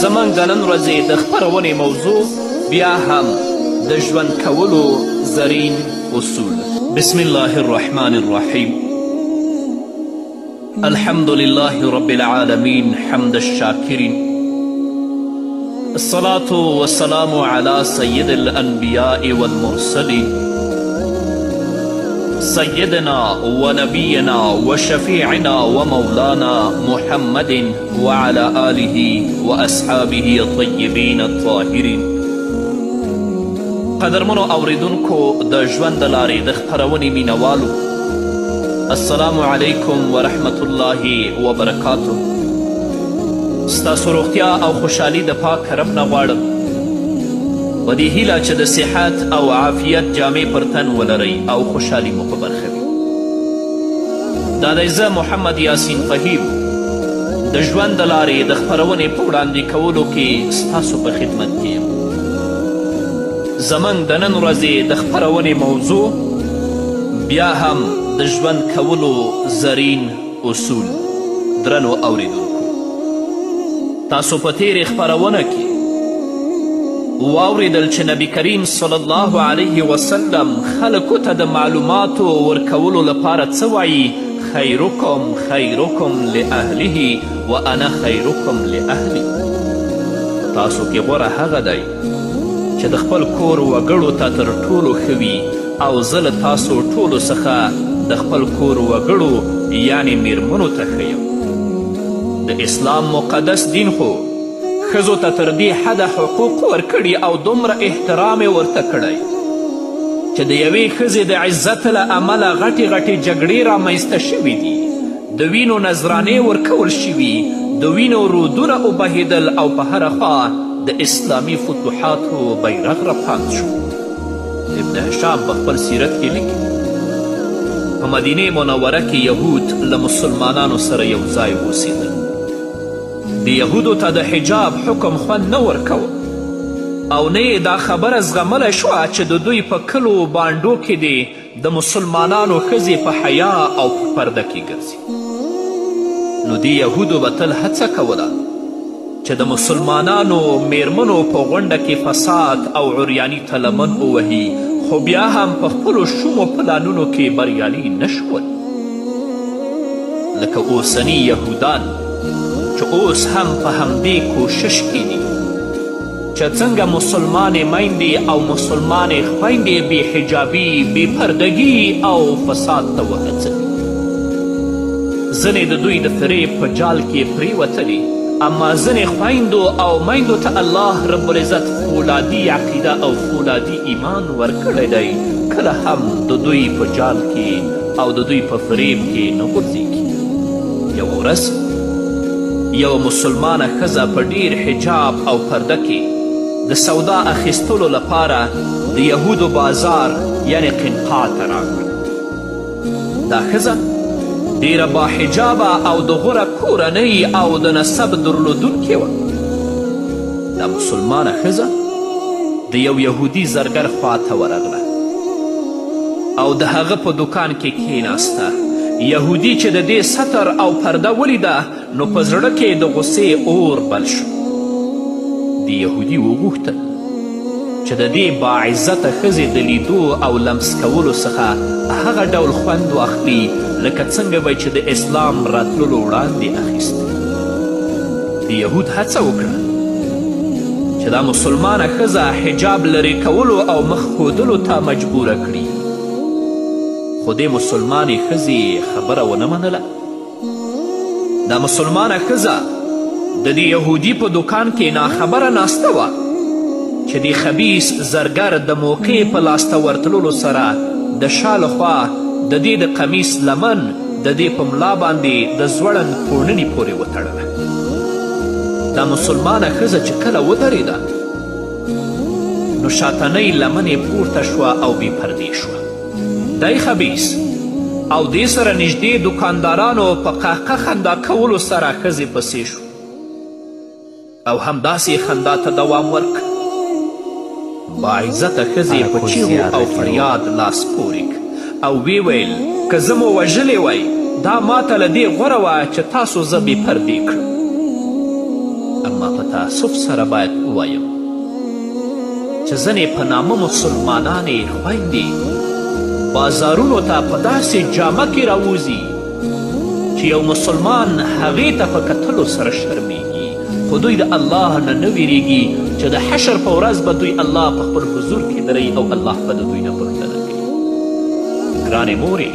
زموږ د نن ورځې د خپرونې موضوع بیا هم د ژوند کولو زرین اصول. بسم الله الرحمن الرحیم. الحمد لله رب العالمين حمد الشاكرين، الصلاة والسلام على سيد الأنبياء والمرسلين، سيدنا ونبينا وشفيعنا ومولانا محمد وعلى آله وأصحابه الطيبين الطاهرين. قدرمنو اوریدونکو، د ژوند د لارې د خپرونې مینوالو، السلام علیکم ورحمت الله وبرکاته. ستاسو روغتیا او خوشحالي د پاک رب نه غواړم، په دې هیله چې د صحت او عافیت جامې پر تن ولرئ او خوشحالي مو په برخه وي. دا دی زه محمد یاسین فهیم د ژوند د لارې د خپرونې په وړاندې کولو کې ستاسو په خدمت کې یم. زموږ د نن ورځې د خپرونې موضوع بیا هم د ژوند کولو زرین اصول. درنو اوریدونکو، تاسو په تیرې خپرونه کې واوریدل چې نبی کریم صلی الله علیه وسلم خلکو ته د معلوماتو ورکولو لپاره څه وایي؟ خیرکم خیرکم لأهله و انا خیرکم لأهلی. تاسو کې غوره هغه دی چې د خپل کور وګړو ته تر ټولو ښه وي، او زه له تاسو ټولو څخه د خپل کور وګړو یعنې میرمنو ته ښه یم. د اسلام مقدس دین خو ښځو ته تر دې حده حقوق ورکړي او دومره احترام یې ورته کړی چې د یوې ښځې د عزت له امله غټې غټې جګړې رامنځته شوي دي، د وینو نذرانې ورکول شوي، د وینو رودونه وبهېدل او په هره خوا د اسلامي فتوحاتو بیرغ رپاند شو. ابن هشام په خپل سیرت کې لیکي، په مدینې منوره کې یهود له مسلمانانو سره یو ځای اوسېدل. د یهودو ته د حجاب حکم خوند نه ورکوه او نه یې دا خبره زغملی شوه چې د دوی په کلو بانډو کې دې د مسلمانانو ښځې په حیا او په پرده کې ګرځي. نو دې یهودو به تل هڅه کوله چې د مسلمانانو میرمنو په غونډه کې فساد او عریاني ته لمن ووهي، خو بیا هم په خپلو شومو پلانونو کې بریالي نه شول. لکه اوسني یهودان چې اوس هم په همدې کوشش کې دي چې څنګه مسلمانې میندې او مسلمانې خویندې بې حجابي، بې پردګي او فساد ته وهڅوي. ځینې د دوی د فریب په جال کې پرېوتلې، اما ځینې خویندو او میندو ته الله رب العزت فولادي عقیده او فولادي ایمان ورکړی دی، کله هم د دوی په جال کې او د دوی په فریب کې نه غورځېږي. یوه ورځ یوه مسلمانه ښځه په ډیر حجاب او پرده کې د سودا اخیستلو لپاره د یهودو بازار یعنې قنقاع ته راغله. دا ښځه ډیره باحجابه او د غوره کورنۍ او د نسب درلودونکې وه. دا مسلمانه ښځه د یو یهودي زرګر خواته ورغله او د هغه په دوکان کې کیناسته. یهودي چې د دې ستر او پرده ولیده نو په زړه کې د غصې اور بل شو. د یهودي وغوښتل چې د دې باعزته ښځې د لیدو او لمس کولو څخه هغه ډول خوند واخلي لکه څنګه به چې د اسلام راتللو وړاندې اخیسته. د یهود هڅه وکړه چې دا مسلمانه ښځه حجاب لرې کولو او مخ ښودلو ته مجبوره کړي، خو دې مسلمانې ښځې خبره ونه منله. دا مسلمانه ښځه د دې یهودي په دوکان کې ناخبره ناسته وه چې د خبیث زرګر د موقع په لاسته ورتللو سره د شا لخوا د دې د قمیص لمن د دې په ملا باندې د ځوړند پوړني پورې وتړله. دا مسلمانه ښځه چې کله ودرېده نو شاتنۍ لمن یې پورته شوه او بې پردې شوه. دی خبیث او دې سره نږدې دوکاندارانو په قهقه خندا کولو سره ښځې پسې شو او همداسې خندا ته دوام ورکړ. باعزته ښځې په چیغو او فریاد لاس پورې کړ او ویې ویل که زه مو وژلې وای دا ماته له دې غوره وه چې تاسو زه بې پردې کړم. اما په تاسف سره باید ووایم چې ځینې په نامه مسلمانانې خویندې بازارونو ته په داسې جامه کې راوځي چې یو مسلمان هغې ته په کتلو سره شرمیږي، خو دوی د الله نه نه ویریږي چې د حشر په ورځ به دوی الله په خپل حضور کې دروي او الله به د دوی نه پوښتنه کوي. ګرانې مورې،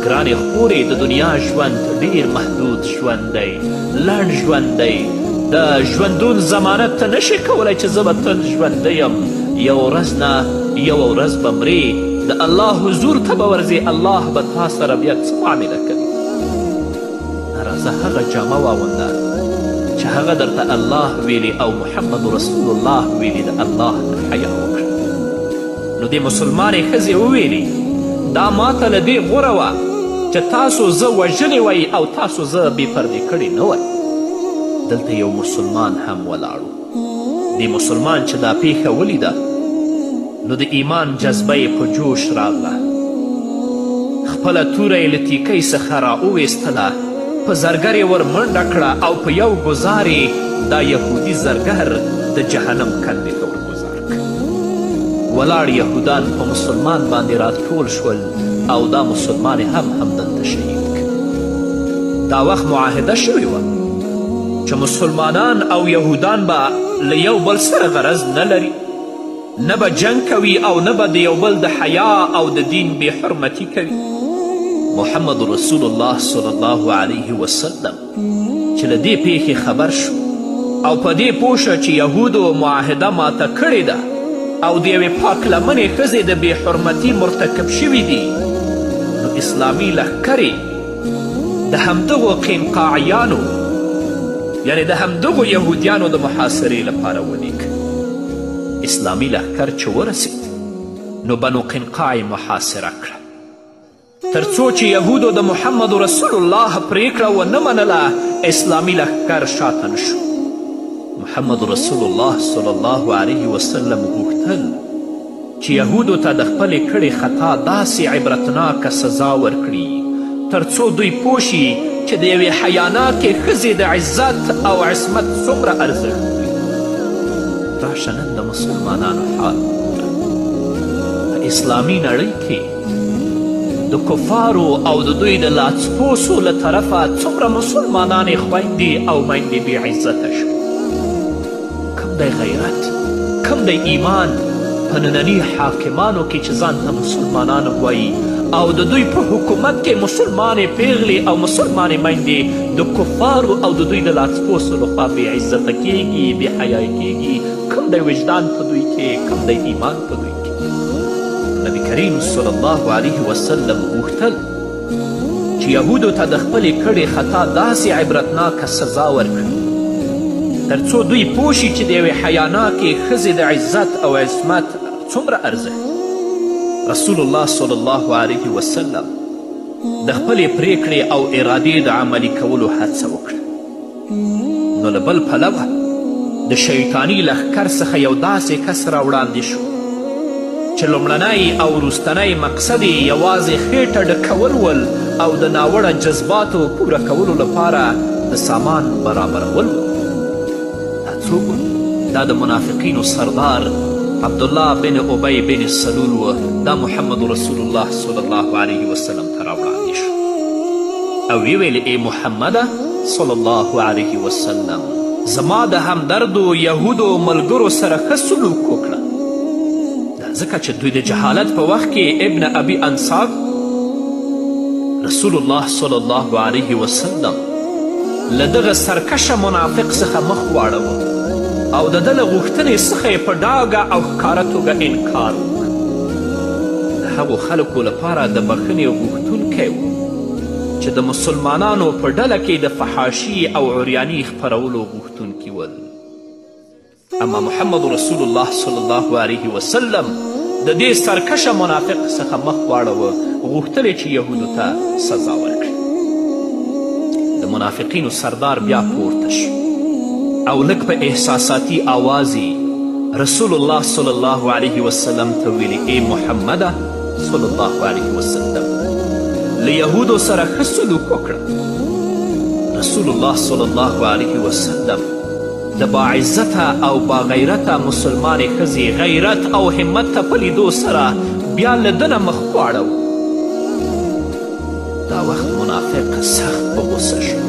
ګرانې خورې، د دنیا ژوند ډیر محدود ژوند دی، لنډ ژوند دی. د ژوندون ضمانت ته نشې کولی چې زه به تل ژوندی یم. یو ورځ نه یوه ورځ به مرې، د الله حضور ته به ورځې، الله به تا سره بیا څه معامله کوي؟ راځه هغه جامه واغونده چې هغه درته الله ویلي او محمد رسول الله ویلي، د الله نه حیا وکړه. نو دې مسلمانې ښځې وویلي دا ماته له دې غوره وه چې تاسو زه وژلې وای او تاسو زه بې پردې کړې نه وای. دلته یو مسلمان هم ولاړو. دې مسلمان چې دا پیښه ولیده نو د ایمان جذبه یې په جوش راغله، خپله توره یې له تیکۍ څخه را وویستله، په زرګر یې ور منډه کړه او په یو ګزار یې دا یهودي زرګر د جهنم کندې ته ورګزار کړ. ولاړ یهودان په مسلمان باندې راټول شول او دا مسلمان هم همدلته شهید کړ. دا وخت معاهده شوې وه چې مسلمانان او یهودان به له یو بل سره غرض نه لري، نه به جنګ کوي او نه به د یو بل د حیا او د دین بې حرمتي کوي. محمد رسول الله صلی الله علیه وسلم چې له دې پیښې خبر شو او په دې پوه شو چې یهودو معاهده ماته کړې ده او د یوې پاک لمنې ښځې د بې حرمتي مرتکب شوي دي، نو اسلامي لښکرې د همدغو قینقاعیانو یعنې د همدغو یهودیانو د محاصرې لپاره ولیک. اسلامي لښکر چې ورسید نو بنو قینقاع یې محاصره کړه، تر څو چې یهودو د محمد رسول الله پرېکړه ونه منله اسلامي لښکر شاته نه شو. محمد رسول الله صلی الله علیه وسلم غوښتل چې یهودو ته د خپلې کړې خطا داسې عبرتناکه سزا ورکړي تر څو دوی پوه شي چې د یوې حیاناکې ښځې د عزت او عصمت څومره ارزښت وي. راشه نن د مسلمانانو حال وګوره. په اسلامي نړۍ کې د کفارو او د دوی د لاڅپوسو له طرفه څومره مسلمانانې خویندې او میندې بې عزته شوې. کم دی غیرت، کم دی ایمان په ننني حاکمانو کې چې ځان ته مسلمانان وایي او د دوی په حکومت کې مسلمانې پیغلې او مسلمانې میندې د کفارو او د دوی د لاڅپوسو لخوا بې عزته کیږي، بې حیا کیږي. کم دی وجدان په دوی کې، کم دی ایمان په دوی کې. نبی کریم صلی الله علیه وسلم غوښتل چې یهودو ته د خپلې کړې خطا داسې عبرتناکه سزا ورکړي تر څو دوی پوه شي چې د یوې حیاناکې ښځې د عزت او عصمت څومره ارزښت. رسول الله صلی الله علیه وسلم د خپلې پرېکړې او ارادې د عملي کولو هڅه وکړه. نو له بل پلوه د شیطاني لښکر څخه یو داسې کس را وړاندې شو چې لومړنی او وروستنی مقصد یې یوازې خېټه ډکول ول او د ناوړه جذباتو پوره کولو لپاره د سامان برابرول ول. دا څوک و؟ دا د منافقینو سردار عبدالله بن ابی بن سلول و. دا محمد رسول الله صلی الله علیه وسلم ته راوړاندې شو او ویې ویل ای محمده صلی الله علیه وسلم، زما د همدردو یهودو ملګرو سره ښه سلوک وکړه. دا ځکه چې دوی د جهالت په وخت کې ابن ابي انصار رسول الله صلی الله علیه وسلم له دغه سرکشه منافق څخه مخ واړوه او د ده له غوښتنې څخه یې په ډاګه او ښکاره توګه انکار وکړ. د هغو خلکو لپاره د بخښنې غوښتونکی و چې د مسلمانانو په ډله کې د فحاشي او عریاني خپرولو غوښتونکي ول. اما محمد رسول الله صلی الله علیه وسلم د دې سرکشه منافق څخه مخ واړوه، غوښتل یې چې یهودو ته سزا ورکړي. د منافقینو سردار بیا پورته شو او لږ په احساساتي آواز یې رسول الله صلی الله علیه وسلم ته ویلي ای محمده صلی الله علیه وسلم، له یهودو سره ښه سلوک وکړه. رسول الله صلی الله علیه وسلم د باعزته او باغیرته مسلمانې ښځې غیرت او همت ته په لیدو سره بیا له ده نه مخ واړوه. دا وخت منافق سخت په غوسه شو.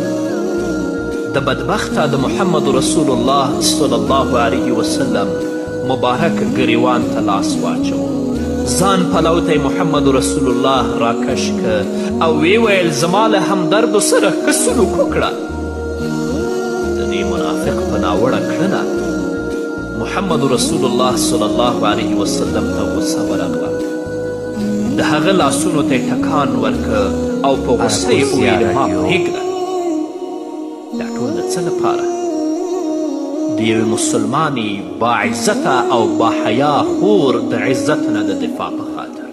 د بدبخته د محمد رسول الله صلی الله علیه وسلم مبارک ګریوان ته لاس واچوه، ځان پلو ته محمد رسول الله راکش که او ویې ویل زما له همدردو سره ښه سلوک وکړه. د دې منافق په ناوړه کړنه محمد رسول الله صلی الله علیه وسلم ته غوسه ورغله. د هغه لاسونو ته ټکان ورکه او په غوسه یې وویل ما پرېږده. دا ټول د څه لپاره؟ د یوې مسلمانې باعزته او باحیا خور د عزت نه د دفاع په خاطر.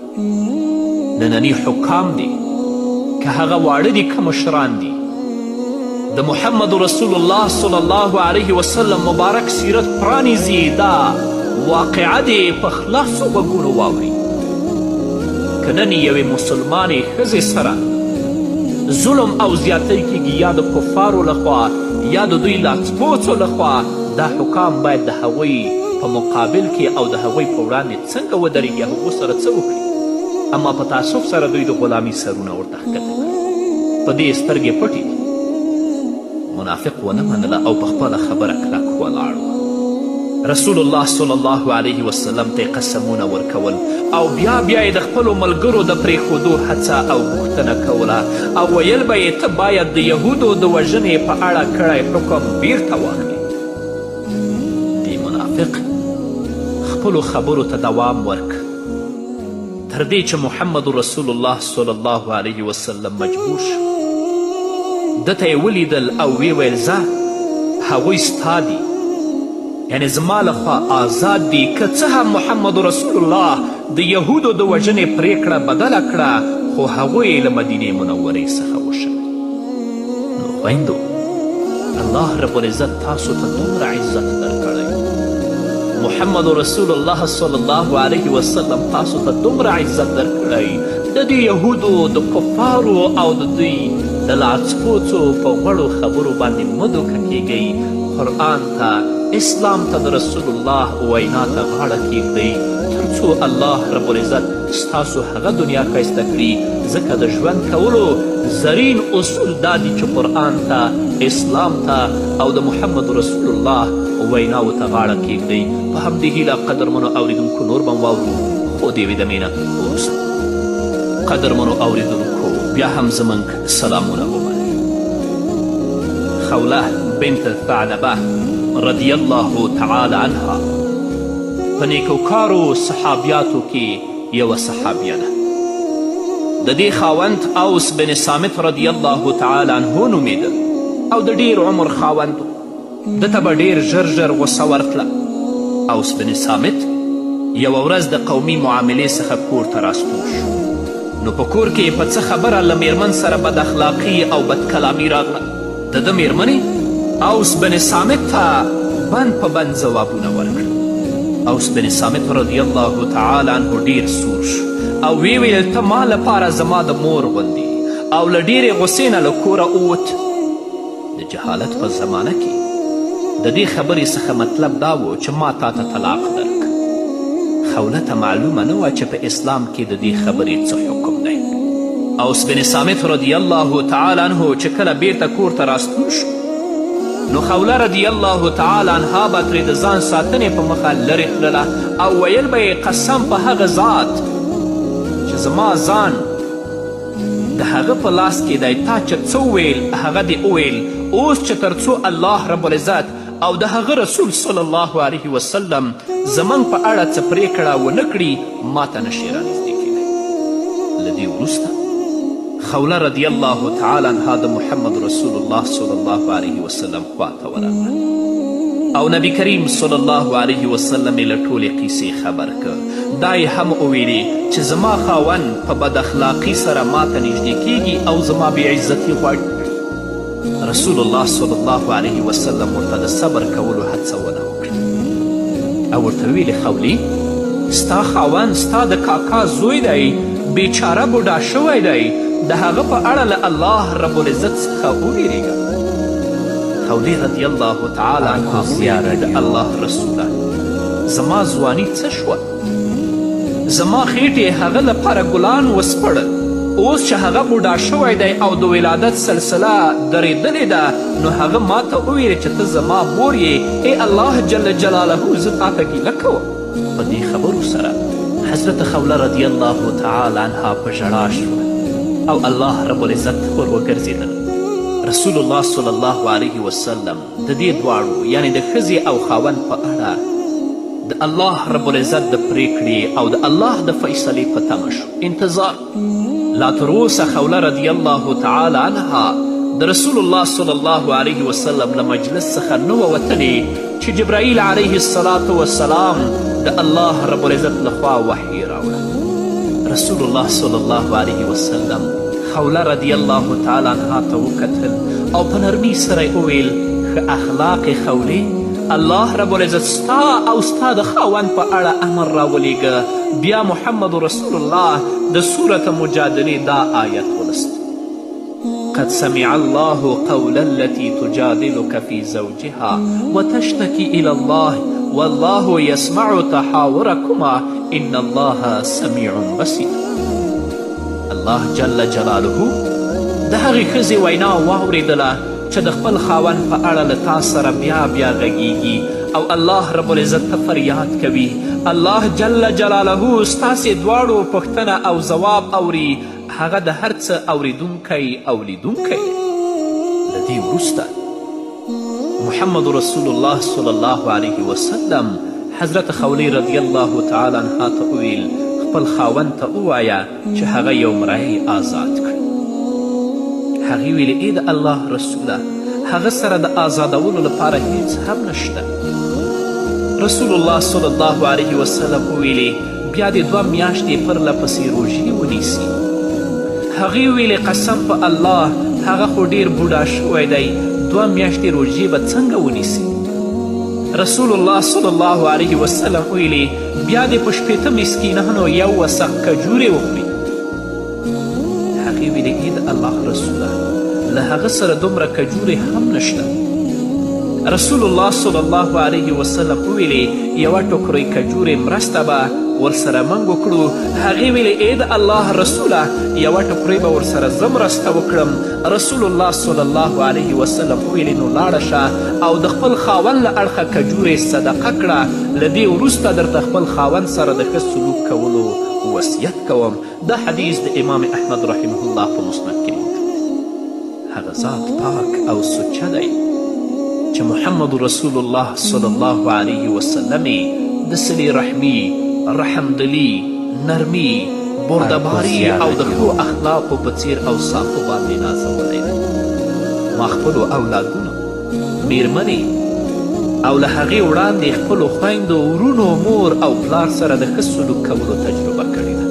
ننني حکام دي که هغه واړه دي که مشران دي، د محمد رسول الله صلی الله علیه وسلم مبارک سیرت پرانیزي، دا واقعه دې په خلاصو غوږونو واوري. که نن یوې مسلمانې ښځې سره ظلم او زیاتی کیږي، یا د کفارو لخوا یا د دوی لاسپوڅو لخوا، دا حکام باید د هغوی په مقابل کې او د هغوی په وړاندې څنګه ودرېږي، هغو سره څه وکړي. اما په تاسف سره دوی د غلامي سرونه ورته ښکته کړي، په دې سترګې پټې دي. منافق ونه منله او په خپله خبره کلک ولاړ و. رسول الله صلی الله علیه وسلم ته قسمونه ورکول او بیا بیا یې د خپلو ملګرو د پرېښودو هڅه او غوښتنه کوله او ویل به یې ته باید د یهودو د وژنې په اړه کړی حکم بیرته واخلې. دې منافق خپلو خبرو ته دوام ورکړ تر دې چې محمد رسول الله صلی الله علیه وسلم مجبور شو. ده ته یې ولیدل او ویې ویل ځه، هغوی ستا دي، یعنې زما لخوا آزاد دي. که څه هم محمد رسول الله د یهودو د وژنې پرېکړه بدله کړه، خو هغوی له مدینې منورې څخه وشړل. نو خویندو، الله رب العزت تاسو ته دومره عزت درکړی، محمد رسول الله صلی الله علیه وسلم تاسو ته دومره عزت درکړی، د دې یهودو د کفارو او د دوی د لاسپوڅو په غوړو خبرو باندې مه دوکه کیږئ. قرآن ته، اسلام ته د رسول الله وینا ته غاړه کیږدئ تر څو الله رب العزت ستاسو هغه دنیا ښایسته کړي. ځکه د ژوند کولو زرین اصول دا دي چې قرآن ته، اسلام ته او د محمد رسول الله ویناو ته غاړه کیږدئ. په همدې هیله قدرمنو اوریدونکو نور به واورو، خو د یوې دمې نه وروسته. قدرمنو اوریدونکو بیا هم زموږ سلامونه ومنئ. خوله بنت ثعلبه رضی الله تعالی عنها په نیکوکارو صحابیاتو کې یوه صحابیه ده. د دې خاوند اوس بن صامت رضی الله تعالی عنه نومېده او د ډېر عمر خاوند و. ده ته به ډېر ژر ژر غوسه ورتله. اوس بن صامت یوه ورځ د قومي معاملې څخه کور ته راستون شو. نو په کور کې په څه خبره له میرمن سره بد اخلاقي او بدکلامي راغله. د ده میرمنې اوس بن صامت ته بند په بند ځوابونه ورکړل. اوس بن صامت رضی الله تعالی عنه ډېر سور شو او ویې ویل ته ما لپاره زما د مور غوندې، او له ډېرې غوسې نه له کوره ووت. د جهالت په زمانه کې د دې خبرې څخه مطلب دا و چې ما تا ته طلاق درک. خوله ته معلومه نه وه چې په اسلام کې د دې خبرې څه حکم دی. اوس بن صامت رضی الله تعالی عنه چې کله بیرته کور ته راستون شو، نو خوله رضی الله تعالی عنها به ترې د ځان ساتنې په مخه لرې تلله او ویل به یې قسم په هغه ذات چې زما ځان د هغه په لاس کې دی، تا چې څه وویل هغه دې وویل. اوس چې تر څو الله رب العزت او د هغه رسول صلی الله علیه وسلم زموږ په اړه څه پرېکړه ونه کړي، ما ته نه شي رانږدې کېدی. له دې وروسته خوله رضی الله تعالی عنها د محمد رسول الله صلی الله علیه وسلم خواته ورغله او نبی کریم صلی الله علیه وسلم یې له ټولې قیصې خبر که. دا یې هم وویلې چې زما خاوند په بد اخلاقي سره ما ته نږدې کیږي او زما بې عزتي غواړي. رسول الله صلی الله علیه وسلم ورته د صبر کولو هڅونه وکړه او ورته ویلې خولې، ستا خاوند ستا د کاکا زوی دی، بیچاره بوډا شوی دی، د هغه په اړه له الله رب العزت څخه وویرېږه. خولې رضی الله تعالی عنها وویل، د الله رسوله، زما ځواني څه شوه؟ زما خېټې هغه لپاره ګلان وسپړل. اوس چې هغه بوډا شوی دی او د ولادت سلسله درېدلې ده، نو هغه ما ته وویل چې ته زما مور یې. ای الله جل جلاله، زه تا ته ګیله کوم. په دې خبرو سره حضرت خوله رضی الله تعالی عنها په ژړا شوه او الله رب العزت ته ور وګرځېدل. رسول الله صلی الله علیه وسلم د دې دواړو، یعنې د ښځې او خاوند په اړه د الله رب العزت د پرېکړې او د الله د فیصلې په تمه شو، انتظار. لا تر اوسه خوله رضی الله تعالی عنها د رسول الله صلی الله علیه وسلم له مجلس څخه نه وه وتلې چې جبرائیل علیه الصلاة والسلام د الله رب العزت لخوا وحی راوړه. رسول الله صلی الله علیه وسلم خوله رضی الله تعالی عنها ته وکتل او په نرمۍ سره یې وویل، ښه اخلاقې خولې، الله رب العزت ستا او ستا د خاوند په اړه امر راولیږه. بیا محمد رسول الله د سورة مجادلې دا آیت ولوست: قد سمع الله قول التي تجادلك في زوجها وتشتكي إلى الله والله يسمع تحاوركما إن الله سميع بصير. الله جل جلاله د هغې ښځې وینا واورېدله چې د خپل خاوند په اړه له تا سره بیا بیا غږیږي او الله رب العزت ته فریاد کوي. الله جل جلاله ستاسې دواړو پوښتنه او ځواب اوري، هغه د هر څه اوریدونکی او لیدونکی دی. له دې وروسته محمد رسول الله صلی الله علیه وسلم حضرت خولې رضی الله تعالی عنها ته وویل، خپل خاوند ته ووایه چې هغه یو مری آزاد کړي. هغې ویلې، ای د الله رسوله، هغه سره د آزادولو لپاره هیڅ هم نشته. رسول الله صلی الله علیه وسلم وویلې، بیا دې 2 میاشتې پرله پسې روژې ونیسي. هغې وویلې، قسم په الله، هغه خو ډیر بوډا شوی دی، 2 میاشتې روژې به څنګه ونیسي؟ رسول الله صلی الله علیه وسلم وویلې، بیا دې په 60 مسکینانو یو وسق کجورې وخوري. هغې ویلې، ای د الله رسوله، له هغه سره دومره کجورې هم نشته. رسول الله صلی الله علیه وسلم وویلې، یوه ټوکرۍ کجورې مرسته به ورسره موږ وکړو. هغې ویلې، ای د الله رسوله، یوه ټوکرۍ به ورسره زه مرسته وکړم. رسول الله صلی الله علیه وسلم وویلې، نو لاړه شه او د خپل خاوند له اړخه کجورې صدقه کړه، له دې وروسته درته خپل خاوند سره د ښه سلوک کولو وصیت کوم. دا حدیث د امام احمد رحمه الله په مسند کې موجود دی. هغه ذات پاک او سوچه دی چې محمد رسول الله صلی الله علیه وسلم د صلې رحمي، رحمدلي، نرمي، بردباري او د ښو اخلاقو په څیر اوصافو باندې نازولی دی. ما خپلو اولادونو، میرمنې او له هغې وړاندې خپلو خویندو، ورونو، مور او پلار سره د ښه سلوک کولو تجربه کړې ده.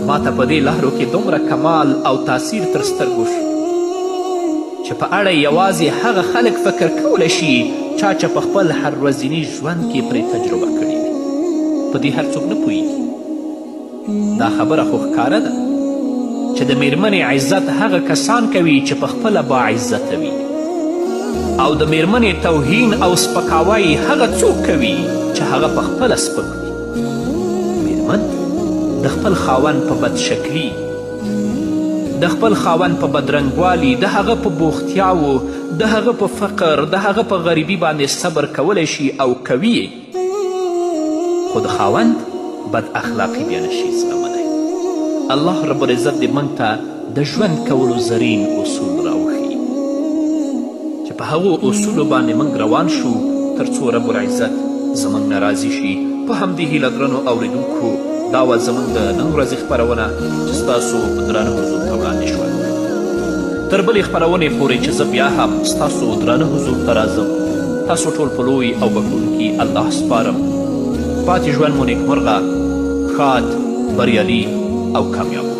ما ته په دې لارو کې دومره کمال او تاثیر تر سترګو شو چې په اړه یوازې هغه خلک فکر کولی شي چا چې په خپل هر ورځني ژوند کې پرې تجربه کړې وي. په دې هر څوک نه پوهیږي. دا خبره خو ښکاره ده چې د میرمنې عزت هغه کسان کوي چې په خپله باعزته وي، او د میرمنې توهین او سپکاوی هغه څوک کوي چې هغه په خپله سپک وي. میرمن د خپل خاوند په بدشکلي، د خپل خاوند په بدرنګوالي، د هغه په بوختیاوو، د هغه په فقر، د هغه په غریبي باندې صبر کولی شي او کوي یې، خو د خاوند بد اخلاقي بیا نشي زغملی. الله رب العزت دې موږ ته د ژوند کولو زرین اصول راوښیي چې په هغو اصولو باندې موږ روان شو تر څو رب العزت زموږ نه راضي شي. په همدې هیله درنو اورېدونکو، دا وه زموږ د نن ورځې خپرونه چې ستاسو درانه حضور ته وړاندې شوه. تر بلې خپرونې پورې چې زه بیا هم ستاسو درانه حضور ته راځم، تاسو ټول په لوی او بښونکي الله سپارم. پاتې ژوند مو نیکمرغه، ښاد، بریالي او کامیاب.